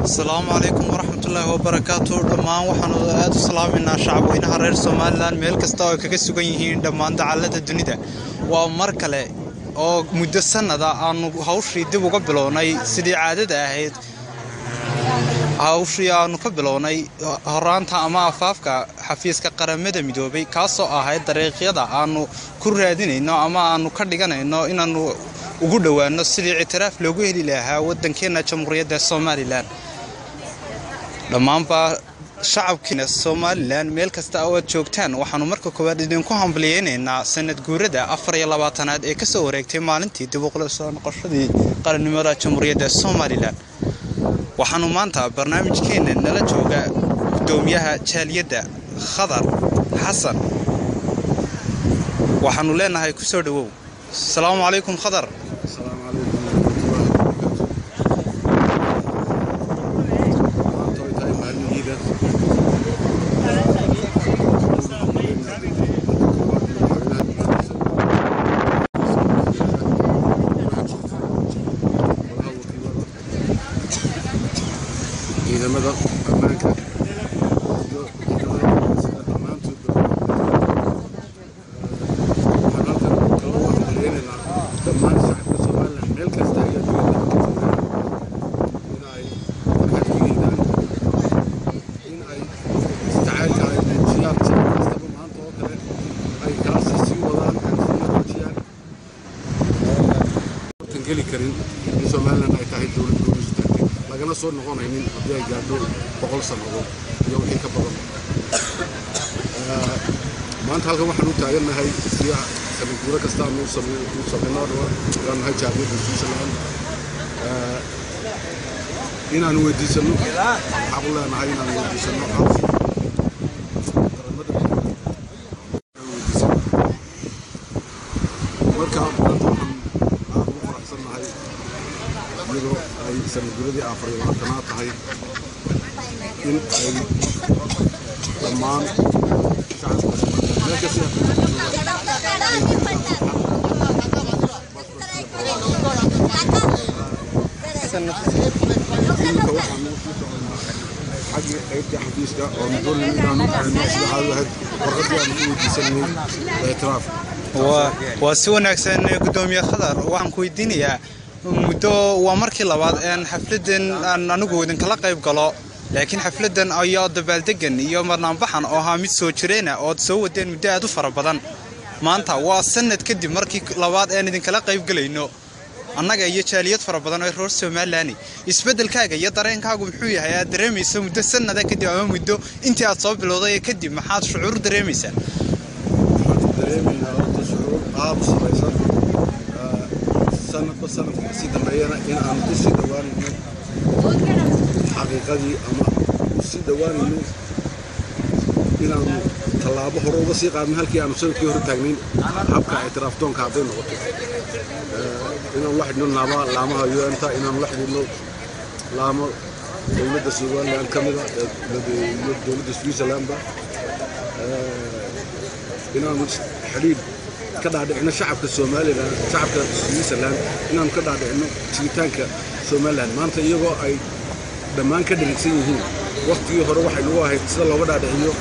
Asalaamu calaykum waraxmatullaahi wabarakaatu. Dhammaan waxaanu aada u salaamaynaa shacabweynaha reer Somaliland meel kasta oo ay kaga sugan yihiin dhammaan dacallada dunida. Waa mar kale oo muddo sanada aanu hawshii dib uga bilownay sidii caadada ahayd. Hawshii aanu ka bilownay horaanta ama afaafka xafiiska Qaramada Midoobay, kaasoo ahayd dariiqyada aanu ku raadinayno ama aanu ka dhiganayno inaanu ugu dhowaano sidii ictiraaf loogu heli lahaa wadankeena Jamhuuriyadda Somaliland. Dhammaanba shacabkiina Somaliland meel kasta oo aad joogtaan, waxaanu marka koowaad idinku hambaliyeynaynaa sanad guurada 24aad ee kasoo wareegtay maalintii dib uqula soo noqoshadii qarannimada Jamhuuriyadda Somaliland. Waxaanu maanta barnaamijkeena nala jooga gudoomiyaha jaaliyadda, Khadar Xasan. Waxaanu leenahay kusoo dhawow. Asalaamu calaykum, Khadar. Asalaamu calaykum waraxmatullaahi wabarakaatu. Maanta way tahay maalin ciida. Waxaan u hambalyeynaa marka koowaad madaxweynaha golaha wakiilada, ciidamada ammaanka iyo ciidamada sida dhammaantoodba. Waxaan halkan kala u hambalyeynaynaa dhammaan shacabka Somaliland meel kasta iyo adduunyada ka joogaan in ay farxad ku yiidaan, in ay jacaylka ay muujiyaan sanad kastaba maanta oo kale ay kaasi sii wadaan, sii xoojiyaan. Tan geli karin in Somaliland ay tahay dowlad gooni istaagtay, lagana soo noqonaynin haddii ay gaadho 100 sannadood iyo wixii ka badan. Maanta halkan waxaan u taagannahay si sanad guuro kasta aanu u samayno waan nahay jaaliyadda Switzerland inaanu weydiisano, xaq u leenahay inaanu weydiisano codsi Qaramada Midoobay inaanu weydiisano. Marka maanta waxaan aad ugu faraxsannahay iyadoo ay sanad guuradii 24aad tahay in ay dhammaan shacabka Somaliland meel kasta ay adduunka ka joogaan ay joogaan farxad, bashbash iyo barwaaqo. Iminka waxaanu sii soconaa xaggii qaybtii xafiiska oo doonayno inaanu xirno sida caadadu ahayd warqaddii aanu u weydiisanayay ictiraafka. Waa si wanaagsan, gudoomiye Khadar. Waxaan ku weydiinayaa, muddo waa markii labaad een xafladan aan anigu idinkala qayb galo, laakiin xafladan ayaa dabaaldegan iyo marnaanbaxan oo ahaa mid soo jireena ood soo wadeen muddo aad u fara badan. Maanta waa sanad kadib markii labaad een idinkala qayb galayno annaga iyo jaaliyad fara badan oo reer Somaliland. Isbeddelkaaga iyo dareenkaagu muxuu yahay aad dareemayso muddo sanada kadib ama muddo intii aad soo bilowday kadib? Maxaad shucuur dareemaysaa? Waxaan dareemaynaa horta shucuur aad u saraysan, sanadba sanadka kasii dambeeyana in aan ku sii dhowaanayno xaqiiqadii ama u sii dhowaanayno inaanu tallaabo hore uga sii qaadno halkii aanu sanadkii hore taagnayn. Habka ictiraaftoonka hadday noqoto, inaanu la xidhno naaba laamaha UN-ta, inaanu la xidhiidhno laamo dowladda Somaliland ka mida iyo dowladda Switzerlandba, inaanu xidhiidh ka dhaadhicino shacabka Somaliland, shacabka Switzerland inaanu ka dhaadhicino jiritaanka Somaliland maanta, iyagoo ay dhammaan ka dherigsan yihiin. Waqtigii hore waxay nagu ahayd sida looga dhaadhiciyo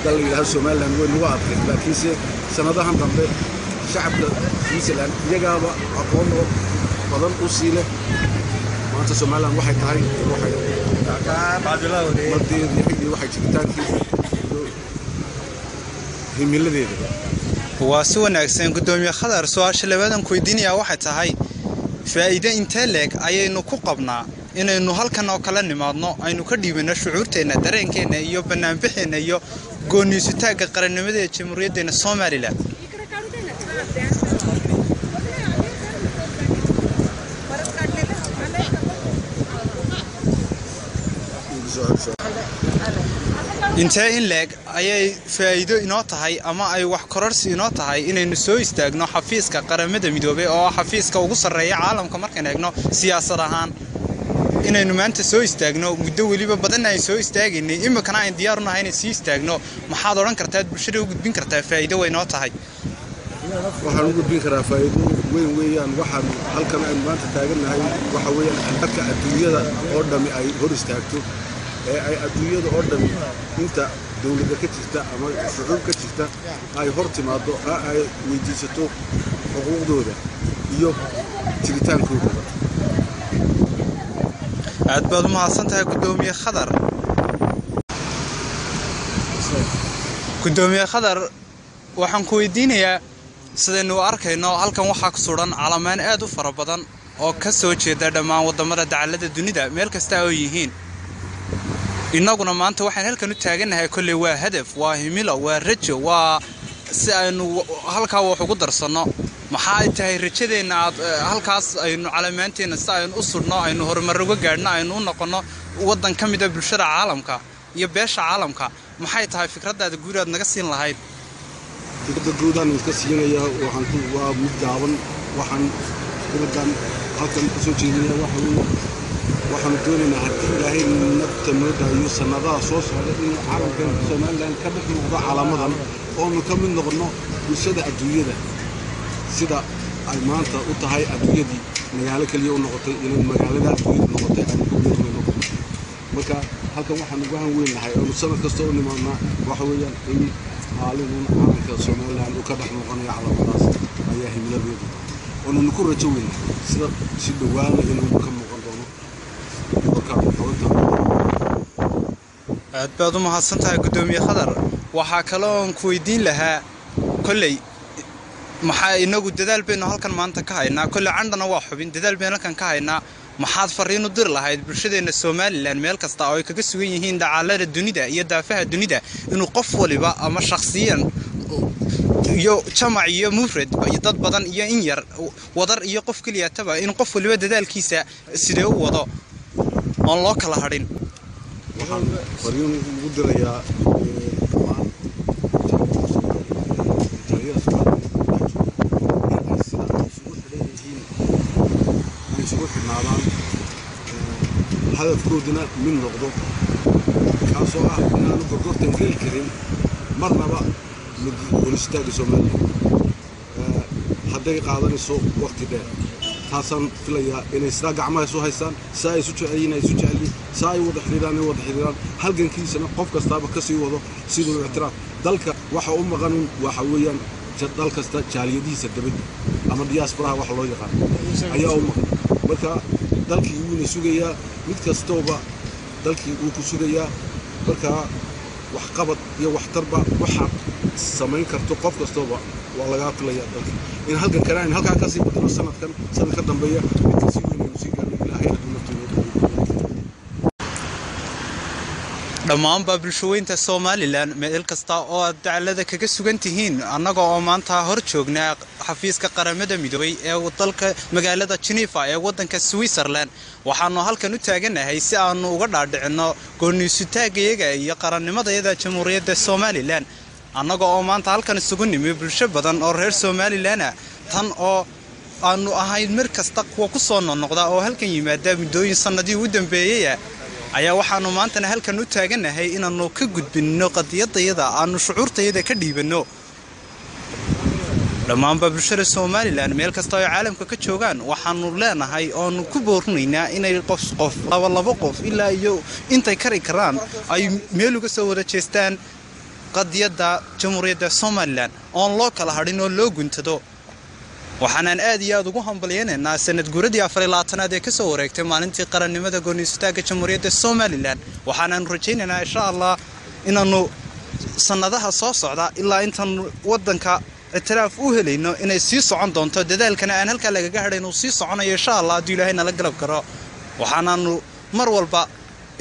dal la yidhahdo Somaliland way nagu adkayd, laakiinse sanadahan dambe shacabka Switzerland iyagaaba aqoon oo badan u sii leh maanta Somaliland waxay tahay, waxay madeedii iyo waxay jiritaankeeda iyo himiladeeda. Waa si wanaagsan, gudoomiye Khadar. Su-aasha labaadan ku weydiinayaa waxay tahay, faa'iido intee leeg ayaynu ku qabnaa inaynu halkan oo kala nimaadno, aynu ka dhiibano shucuurteenna, dareenkeenna iyo banaanbaxeenna iyo gooniisutaagga qarannimada ee Jamhuuriyaddeena Somaliland? Intee in leeg ayay faa'iido inoo tahay ama ay wax kororsi inoo tahay inaynu soo istaagno xafiiska Qaramada Midoobay oo xafiiska ugu sarreeya caalamka markaan eegno siyaasad ahaan, inaynu maanta soo istaagno, muddo weliba badanna ayn soo istaagaynay, iminkana ayn diyaar u nahay inay sii istaagno? Maxaad odhan kartaa, aad bulshada u gudbin kartaa faa'iido way inoo tahay? Waxaan u gudbin karaa faa'iido weyn weeyaan. Waxaan halkan aynu maanta taagannahay waxa weeyaan albaabka adduunyada oo dhammi ay hor istaagto, ee ay adduunyada oo dhammi inta dowladda ka jirta ama shucuub ka jirta ay hor timaado, ay weydiisato xuquuqdooda iyo jiritaankooda. Aad baad u mahadsan tahay, Gudoomiye Khadar. Gudoomiye Khadar, waxaan ku weydiinayaa, sidaynu u arkayno halkan waxaa ku suran calamaan aad u fara badan oo ka soo jeeda dhammaan wadamada dacallada dunida meel kasta oo yihiin. Innaguna maanta waxaan halkan u taagannahay kolley waa hadaf, waa himilo, waa rajo, waa si aynu halkaa wax ugu darsanno. Maxaa ay tahay rajadeenna aad halkaas aynu calamaanteenna si aynu u sudhno, aynu horumar uga gaadhno, aynu u noqonno waddan ka mid a bulshada caalamka iyo beesha caalamka? Maxay tahay fikraddaada guud aad naga siin lahayd? Fikradda guudaan iska siinayaa waxaan ku waa mid gaaban. Waxaan fikraddan halkan ka soo jeedinaya waxa weeye, waxaanu doonaynaa haddii Ilaahay nafta noo daayo sannadaha soo socda inuu caalamkan Somaliland ka dhex muuqdo calaamadan, oonu ka mid noqonno bulshada adduunyada, sida ay maanta u tahay adduunyadii magaalo keliya u noqotay, inay magaalada adduunyada noqotay aynu ku biirnayno. Marka halkan waxaan ugu han weyn nahay oonu sanad kasta u nimaadnaa waxa weeyaan in maalinun calanka Somaliland uu ka dhex muuqanayo calaamadaas ayaa himiladeedu, oonanu ku rajo weynahay sida si dhowaana inuu ka muuqan doono warkaan xubinta. Aad baad u mahadsan tahay, Gudoomiye Khadar. Waxaa kale oon ku weydiin lahaa, kolley maxaa inagu dadaal baynu halkan maanta ka haynaa, kolley candhana waa xubin dadaal baynu halkan ka haynaa. Maxaad fariin u diri lahayd bulshadeenna Somaliland meel kasta oo ay kaga sugan yihiin dacallada dunida iyo daafaha dunida, inuu qof waliba ama shakhsiyan iyo jamac iyo mufrad iyo dad badan iyo in yar wadar iyo qof keliyataba, in qof waliba dadaalkiisa sidee u wado oon loo kala hadhin? Waxaan fariin ugu dirayaa dhammaan jaaliyada Soomaaliya in ay sida ay isugu xidhan yihiin ay isugu xidhnaadaan, hadafkooduna mid noqdo, kaasoo ah inaanu gorgortan geli karin marnaba mid goonistaagga Somaliland hadday qaadanayso waqti dheer. Taasaan filayaa inay sidaa gacmaha isu haystaan, saa ay isu jecelyihin ay isu jecelyihin, saa ay wada xidhiiraan ay wada xidhiiraan, halgankiisana qof kastaaba ka sii wado siduu ictiraaf dalka waxa u maqanun. Waxa weeyaan dal kasta jaaliyadihiisa dabadda ama diasporaha waxa loo yaqaan ayaa u maqan. Marka dalkii wuuna sugayaa, mid kastooba dalkii wuu ku sugayaa. Marka waxqabad iyo waxtarba waxaad samayn karto qof kastooba waa lagaa filayaa dalka in halkan kale aynu halkaa kasii badino, sanadkan sanad ka dambeeya mid kasii weyn aynu sii gaarno, Ilaahay hadduu naftu inoo daayo. Dhammaanba bulshaweynta Somaliland meel kasta oo aad dacalada kaga sugan tihiin, annaga oo maanta hor joognaa xafiiska Qaramada Midoobay ee dalka magaalada Geneva ee wadanka Switzerland, waxaanu halkan u taaganahay si aanu uga dhaadhicinno gooniisutaagayaga iyo qarannimadayada Jamhuuriyadda Somaliland, annaga oo maanta halkan isugu nimi bulsho badan oo reer Somaliland ah, tan oo aanu ahayn mar kasta kuwa ku soo noqnoqda oo halkan yimaada muddooyin sannadihii u dambeeyey, ayaa waxaanu maantana halkan u taaganahay inaannu ka gudbinno qadiyadayada, aanu shucuurtayada ka dhiibanno. Dhammaanba bulshada Somaliland meel kasta ay caalamka ka joogaan waxaanu leenahay oonu ku boorinaynaa inay qof qof, laba labo qof, ilaa iyo intay kari karaan ay meel uga soo wada jeestaan qadiyadda Jamhuuriyadda Somaliland oon loo kala hadhin oo loo guntado. Waxaanaan aad iyo aad ugu hambalyaynaynaa sanad guuradii 24aad ee kasoo wareegtay maalintii qarannimada gooniisutaagga Jamhuuriyadda Somaliland. Waxaanaanu rajaynaynaa insha Allah inaanu sannadaha soo socda ilaa intaanu wadanka ictiraaf u helayno inay sii socon doonto, dadaalkana aan halkaa lagaga hadhayn uu sii soconayo insha Allah hadduu Ilaahay nala galab karo. Waxaanaanu mar walba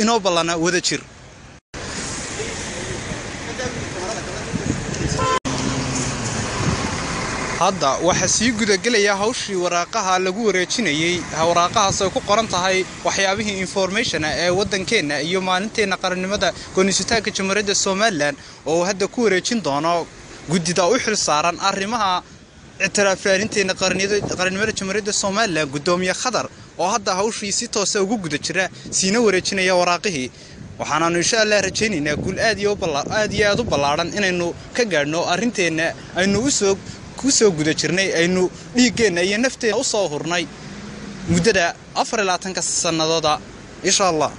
inoo ballanaa wada jir. Hadda waxaa sii gudagelaya hawshii waraaqaha lagu wareejinayey, waraaqahaas ay ku qoran tahay waxyaabihii informationa ee waddankeenna iyo maalinteenna qarannimada gooniisutaanka Jamhuuriyadda Somaliland, oo uu hadda ku wareejin doono guddida u xil saaran arrimaha ictiraaf raadinteena qarannimada Jamhuuriyadda Somaliland, Guddoomiye Khadar oo hadda hawshii si toosa ugu guda jira, siina wareejinaya waraaqihii. Waxaanaanu insha Allah rajaynaynaa guul aad iyo aad u ballaadhan inaynu ka gaadhno arrinteenna aynu u soo ku soo guda jirnay, aynu dhiiggeenna iyo nafteenna u soo hurnay muddada 24-ka sannadooda, insha Allah.